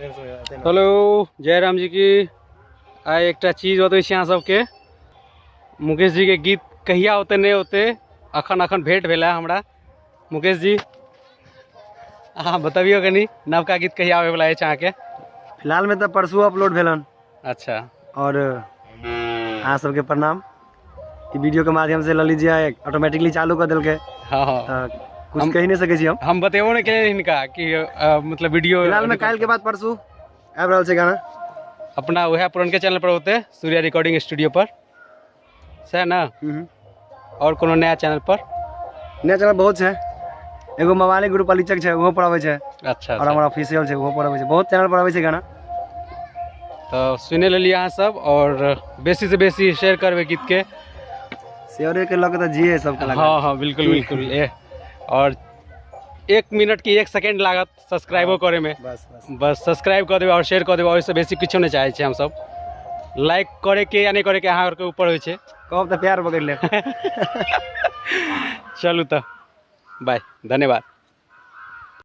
Hello, जय राम जी की। आइ एकटा चीज बतबै छी अहाँ सबके। मुकेश जी के गीत कहिया होते नहि होते, अखन अखन भेंट भेल है हमरा। मुकेश जी, अहाँ बतबियौ कनि, नवका गीत कहिया आबैवला अछि अहाँके? फिलहाल में तऽ परसू अपलोड भेलन। अच्छा। और अहाँ सबके प्रणाम। ई वीडियो के माध्यम से ललित जी ऑटोमेटिकली चालू कर देलकै। हाँ हाँ। तऽ कुछ कहि नहि सकै छी हम। हम बतेबो नहि केलियै हिनका कि मतलब वीडियो फिलहाल में काल्हि के बाद परसू आबि रहल छै गाना। अपना वएह पुरनके चैनल पर होते, सूर्या रिकॉर्डिंग स्टूडियो पर, सएह ने? और कोनो नया चैनल पर? नया चैनल बहुत छै, एगो मवाली ग्रुप अलीचक छै, ओहो पर अबै छै। अच्छा। और हमर ऑफिशियल छै, ओहो पर अबै छै। बहुत चैनल पर अबै छै गाना। तऽ सुनि लेलियै अहाँ सब, और बेसी से बेसी शेयर करबै गीत के। शेयरे के लऽ के तऽ जिए सब कलाकार। हाँ हाँ, बिल्कुल बिल्कुल। ए और 1 मिनट की 1 सेकेंड लागत सब्सक्राइबो करे में। बस बस। बस सब्सक्राइब कऽ देबै और शेयर कऽ देबै, ओहिसँ बेसी किछो नहि चाहै छी हमसब। लाइक करे के या नहि करे के अहाँ आरके ऊपर होइ छै। कहब तऽ प्यार पकड़ि लेब। चलू तऽ बाय, धन्यवाद।